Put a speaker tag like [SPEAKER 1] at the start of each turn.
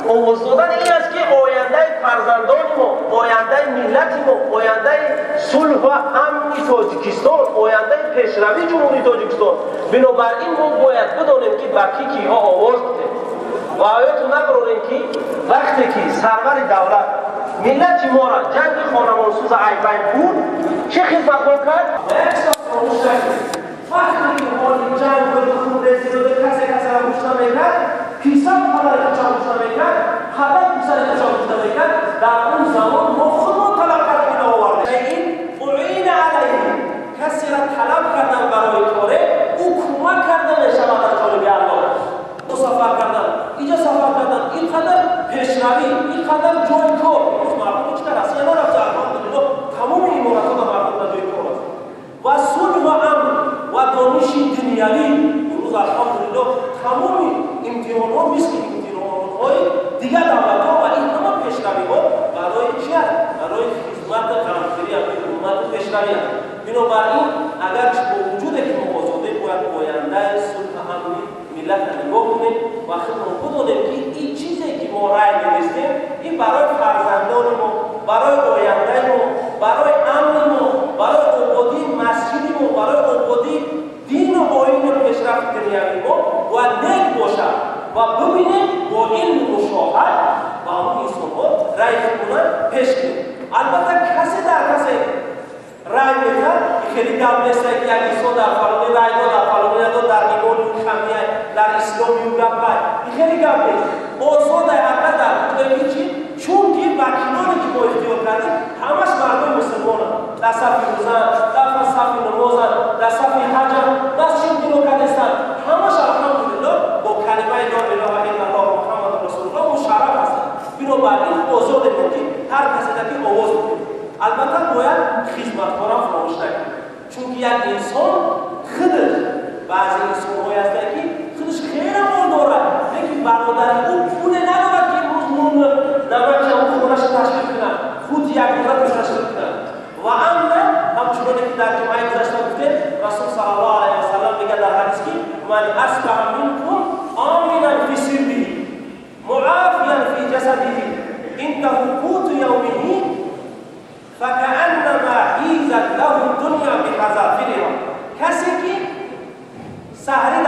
[SPEAKER 1] Овоз додан ин аст, ки ояндаи фарзандони мо, ояндаи миллати мо, ояндаи сулҳ ва амни Тоҷикистон, ояндаи пешравии Ҷумҳурии Тоҷикистон. Бинобар ин мо бояд бидонем, ки ба ки киҳо овоз дидем ва оёту набарорем, ки вақте ки сарвари давлат миллати моро ҷанги хонамонсӯза айбайн буд, чӣ хизматҳо кард? Вақте ки ҳоли ҷанг буд, хунрезӣ буд, касе касеро кушта мекард, писар падари худро кушта мекард, падар писари худро кушта мекард, дар он замон мо худмон талаб кардем, ино овардем. Ин уина алайҳи, касеро талаб кардан барои коре, ӯ кӯмак карда мешавад аз ҷониби Аллоҳ. Сафар кардан, инҷо сафар кардан, ин қадар пешравӣ, ин қадар ҷои кор. Имрӯз мардум ҳеҷ кар Россия нарафта, алҳамдулиллоҳ, тамоми иморатҳо дар мардум дар ҷои кор аст. Ва сулҳ ва амн ва дониши дунявӣ имрӯз, алҳамдулиллоҳ, тамоми имтиҳонҳо мисли имтиҳонҳои дигар давлатҳо ва ин ҳама пешравиҳо барои чи аст? Барои хизмати ғамхӯрӣ ҳамин уммату пешравӣ аст. Бинобар ин, агарчи бо вуҷуде ки мо озодем, бояд ояндаи сулҳ ва амни миллатро нигоҳ кунем ва худмон бидонем, ки ин чизе ки мо рай медистем, ин барои фарзандони мо, барои ояндаи мо, барои амни мо, барои ободии масҷиди мо, барои ободии дину оину пешрафти дунявии мо бояд нек бошад ва бибинем, бо илму мушоҳад ба ҳамон инсонҳо рай худмона пеш кунем. Албатта, касе дар касе рай медиҳад, хеле гап нест, ки як инсон дар фалони рай дод, дар фалони надод, дар имони ӯ камия, дар исломи ӯ гапай, ин хеле гап нест. Озодай ҳаркас дар ҷое чи, чунки вакилоне ки мо ихтиёр кардем, ҳамаш мардуми мусулмонанд, дар сафи рӯзанд, дар сафи намозанд, дар сафи ҳаҷанд, масҷид бино кардастанд, ҳамаш, алҳамдулиллоҳ, бо калимаи ло илоҳа иллаллоҳ Муҳаммаду расулуллоҳ мушарраф ҳастанд. Бинобар ин озодем ки ҳар касе ки овоз бидем. Албатта, бояд хизматкорам фаромӯш накунем, чунки як инсон худаш, баъзе инсонҳое ҳастанд, ки худаш хеле мол дорад, лекин бародари ӯ пуле надорад, ки имрӯз нуну намаки ҳамон хонаша ташкил кунад, худ як рӯза ташкил кунад. Ва амна ҳамчуноне ки дар ҷумъаи гузашта гуфтем, Расул саллаллоҳу алайҳи васаллам мегӯяд дар ҳадис, ки ман асбаҳа минкум аминан фи сирриҳи муафиян фи ҷасадиҳи индаҳу қуту явмиҳи факааннама ҳизат лаҳу дунё биҳазафириҳа. Касе ки саҳарӣ